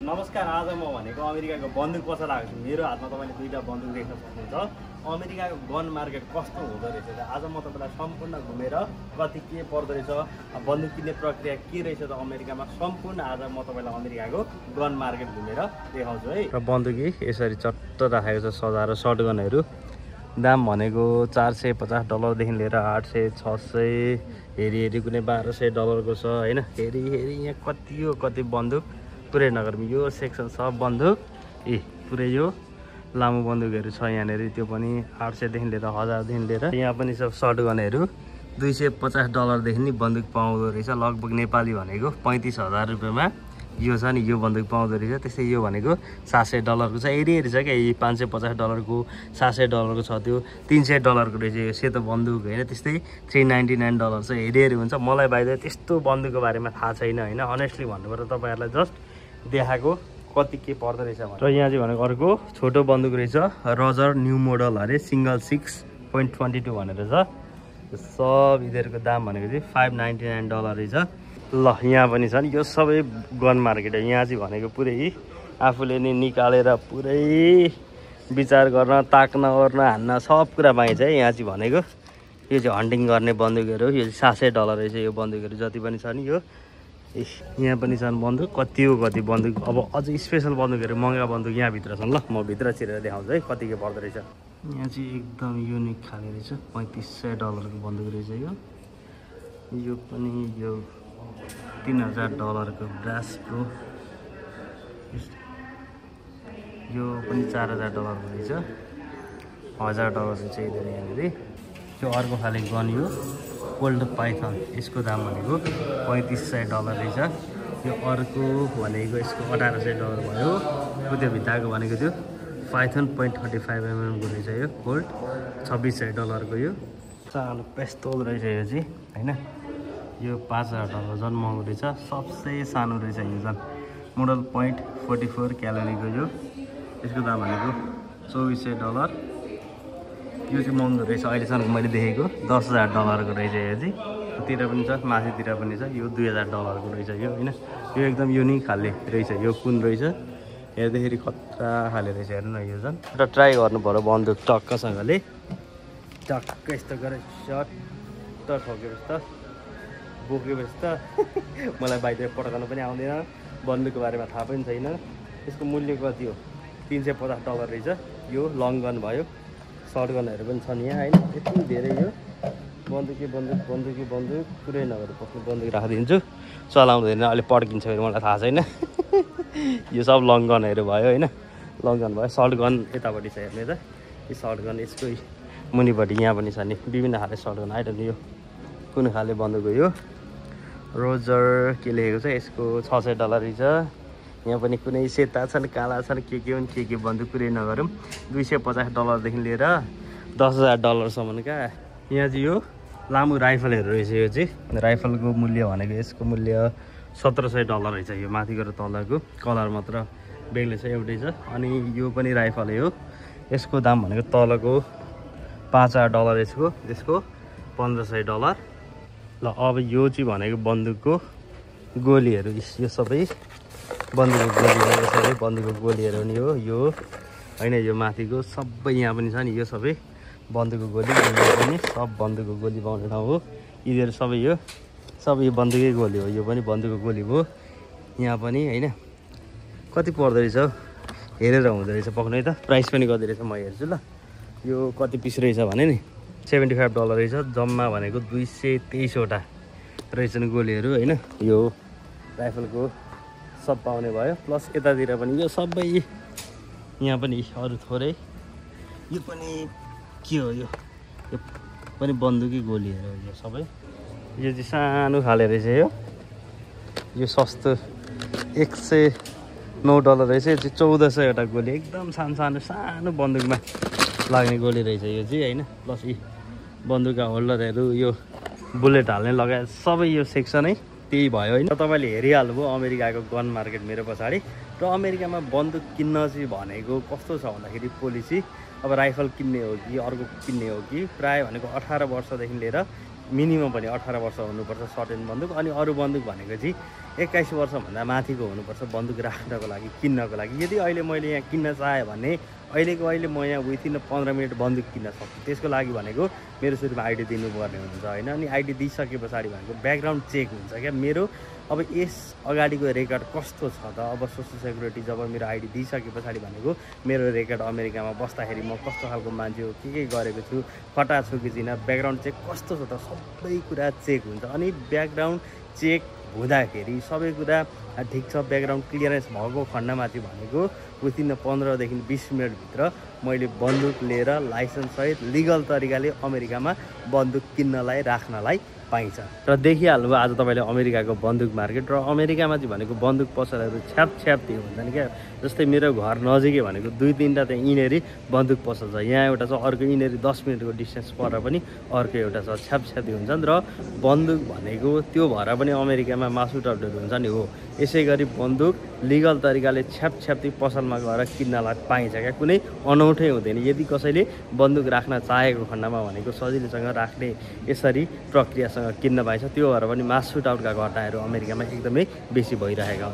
नमस्कार। आज म भनेको अमेरिकाको बन्दुक पसल आएको छु। मेरो हातमा तपाईँले दुईटा बन्दुक देख्न सक्नुहुन्छ। अमेरिकाको गन मार्केट कस्तो हुँदो रहेछ आज म तपाईँलाई सम्पूर्ण घुमेर कति के पर्दो रहेछ, बन्दुक किन्ने प्रक्रिया के रहेछ त अमेरिकामा सम्पूर्ण आज म तपाईँलाई अमेरिकाको गन मार्केट घुमेर देखाउँछु है। र बन्दुकी यसरी चट्ट राखेको छ सजाएर। सर्ट गनहरू दाम भनेको $450 लिएर 800 600 हेरी कुनै $1200 छ हैन। हेरी यहाँ कति हो कति बन्दुक पुरै नगरमा यो सेक्सन छ बन्दुक पुरै यो लामो बन्दुकहरू छ यहाँनेरि। त्यो पनि 800 देखि लिएर 1000 देखि लिएर यहाँ पनि सब सर्ट गनहरू $250 देखि नि बन्दुक पाउँदो रहेछ। लगभग नेपाली भनेको 35,000 रुपैयाँमा यो छ नि, यो बन्दुक पाउँदो रहेछ। त्यस्तै यो भनेको $700 को छ। हेरी छ क्या, यी $550 को $700 को छ, त्यो $300 को रहेछ यो सेतो बन्दुक हैन। त्यस्तै $399 छ। हेरी हुन्छ। मलाई बाहिर त्यस्तो बन्दुकको बारेमा थाहा छैन हैन। अनेस्टली भन्नुपर्दा तपाईहरुलाई जस्ट देखाएको कति के पर्दो रहेछ भनेर। र यहाँ चाहिँ भनेको अर्को छोटो बन्दुक रहेछ, रजर न्यू मोडल अरे सिंगल 6.22 भनेर छ। सब यिनीहरूको दाम भनेको चाहिँ $599 रहेछ। ल यहाँ पनि छ नि, यो सबै गन मार्केट हो। यहाँ चाहिँ भनेको पुरै आफूले नि निकालेर पुरै विचार गर्न ताक्न ओर्न हान्न सब कुरा पाइन्छ है। यहाँ चाहिँ भनेको यो चाहिँ हन्टिङ गर्ने बन्दुकहरू, यो $700 रहेछ। यो बन्दुकहरू जति पनि छ नि, यो यहाँ पनि छन् बन्दुक कति हो कति बन्दुक। अब अझै स्पेसल बन्दुकहरू महँगा बन्दुक यहाँभित्र छन्। ल म भित्र छिरेर देखाउँछु है कति के पर्दो रहेछ। यहाँ चाहिँ एकदम युनिक खाले रहेछ, $3500 को बन्दुक रहेछ। यो पनि यो $3000 को ब्रास प्रो, यो पनि $4000 को रहेछ। $1000 रहेछ यहाँनिर। त्यो अर्को खाले गन यो कोल्ड पाइथन, यसको दाम भनेको $3500 रहेछ। यो अर्को भनेको यसको $1800 भयो। त्यो भित्रको भनेको त्यो पाइथन .35mm को रहेछ। यो कोल्ड $2600 को। यो सानो पेस्तोल रहेछ यो चाहिँ हैन। यो $5000 झन् महँगो रहेछ। सबसे सानो रहेछ यो झन् मोडल .44 क्यालोरीको। यो यसको दाम भनेको $2400। यो चाहिँ महँगो रहेछ अहिलेसम्म मैले देखेको। $10,000 को रहेछ यो चाहिँ। तिर पनि छ, माथितिर पनि छ। यो $2000 को रहेछ यो हैन। यो एकदम युनिक खाले रहेछ। यो कुन रहेछ हेर्दाखेरि खतरा खाले रहेछ। हेर्नु न यो झन् र ट्राई गर्नु पर्यो बन्दुक टक्कसँगले। टक्क यस्तो गरेर सट्ट ठोकेपछि त बोकेपछि त मलाई बाहिर पड्काउनु पनि आउँदैन। बन्दुकको बारेमा थाहा पनि छैन। यसको मूल्य कति हो? $350 रहेछ। यो लङ गन भयो। सर्ट गनहरू पनि छन् यहाँ हैन। यति धेरै यो बन्दुकी पुरै नगरेर पक्नु बन्दुक राखिदिन्छु। चलाउँदैन अहिले पड्किन्छ फेरि मलाई थाहा छैन। यो सब लङ गनहरू भयो हैन। लङ गन भयो। सर्ट गन यतापट्टि छ हेर्ने त। यो सर्ट गन यसको मुनिपट्टि यहाँ पनि छ नि विभिन्न खाले सर्ट गन आइटम। यो कुन खाले बन्दुक हो? यो रोजर के लेखेको छ, यसको $600 रहेछ। यहाँ पनि कुनै सेता छन्, काला छन्, के हुन् के बन्दुक पुरै नगरौँ। $250 देखि लिएर $10,000 सम्मका। यहाँ चाहिँ यो लामो राइफलहरू रहेछ। यो चाहिँ राइफलको मूल्य भनेको यसको मूल्य $1700 रहेछ। यो माथिको र तलको कलर मात्र बेग्लै छ, एउटै छ। अनि यो पनि राइफलै हो। यसको दाम भनेको तलको $5000 यसको $1500। ल अब यो चाहिँ भनेको बन्दुकको गोलीहरू। यो सबै बन्दुकको गोलीहरू, सबै बन्दुकको गोलीहरू नि हो यो हैन। यो माथिको सबै यहाँ पनि छ नि, यो सबै बन्दुकको गोली पनि सब बन्दुकको गोली पाउने ठाउँ हो। यिनीहरू सबै यो सबै बन्दुकै गोली हो। यो पनि बन्दुकको गोली हो। यहाँ पनि हैन कति पर्दो रहेछ हेरेर हुँदो रहेछ पक्नु है त। प्राइस पनि कति रहेछ म हेर्छु ल। यो कति पिस रहेछ भने नि $75 रहेछ। जम्मा भनेको 223 वटा रहेछन् गोलीहरू हैन। यो राइफलको सब पाउने भयो। प्लस यतातिर पनि यो सबै यहाँ पनि अरू थोरै। यो पनि के हो? यो पनि बन्दुकी गोलीहरू यो सबै। यो चाहिँ सानो खाले रहेछ। यो सस्तो $109 रहेछ। यो चाहिँ 1400 वटा गोली, एकदम सानो बन्दुकमा लाग्ने गोली रहेछ यो चाहिँ हैन। प्लस यी बन्दुकका होल्डरहरू, यो बुलेट हाल्ने लगायत सबै यो सेक्सनै त्यही भयो हैन। तपाईले हेरिहाल्नुभयो अमेरिकाको गन मार्केट मेरो पछाडि। र अमेरिकामा बन्दुक किन्न चाहिँ भनेको कस्तो छ भन्दाखेरि पोलिसी अब राइफल किन्ने हो कि अर्को किन्ने हो कि प्राय भनेको 18 वर्षदेखि लिएर मिनिमम पनि 18 वर्ष हुनुपर्छ सर्ट एन्ड बन्दुक। अनि अरू बन्दुक भनेको चाहिँ 21 वर्षभन्दा माथिको हुनुपर्छ बन्दुक राख्नको लागि, किन्नको लागि। यदि अहिले मैले यहाँ किन्न चाहेँ भने अहिले म यहाँ विथिन 15 मिनट बन्दुक किन्न सक्छु। त्यसको लागि भनेको मेरो सुरुमा आइडी दिनुपर्ने हुन्छ होइन। अनि आइडी दिइसके पछाडि भनेको ब्याकग्राउन्ड चेक हुन्छ क्या मेरो। अब यस अगाडिको रेकर्ड कस्तो छ त, अब सोसल सेक्युरिटी जब मेरो आइडी दिइसके पछाडि भनेको मेरो रेकर्ड अमेरिकामा बस्दाखेरि म कस्तो खालको मान्छे हो, के गरेको छु, फटा छु कि छैन, ब्याकग्राउन्ड चेक कस्तो छ त, सबै कुरा चेक हुन्छ। अनि ब्याकग्राउन्ड चेक हुँदाखेरि सबै कुरा ठिक छ, ब्याकग्राउन्ड क्लियरेन्स भएको खण्डमा चाहिँ भनेको विथिन 15 देखि 20 मिनटभित्र मैले बन्दुक लिएर लाइसेन्ससहित लिगल तरिकाले अमेरिकामा बन्दुक किन्नलाई राख्नलाई पाइन्छ। र देखिहाल्नुभयो आज तपाईँले अमेरिकाको बन्दुक मार्केट। र अमेरिकामा चाहिँ भनेको बन्दुक पसलहरू छ्याप हुन्छन् क्या। जस्तै मेरो घर नजिकै भनेको 2-3टा त्यहाँ यिनीहरू बन्दुक पसल छ। यहाँ एउटा छ, अर्को यिनीहरू 10 मिनटको डिस्टेन्स पर पनि अर्को एउटा छ, छ्याप हुन्छन्। र बन्दुक भनेको त्यो भएर पनि अमेरिकामा मासुटहरू हुन्छ नि हो। यसै गरी बन्दुक लिगल तरिकाले छ्याप पसलमा गएर किन्नलाई पाइन्छ क्या, कुनै अनौठै हुँदैन। यदि कसैले बन्दुक राख्न चाहेको खण्डमा भनेको सजिलैसँग राख्ने यसरी प्रक्रियासँग किन्न पाइन्छ। त्यो भएर पनि मास सुट आउटका घटनाहरू अमेरिकामा एकदमै बेसी भइरहेका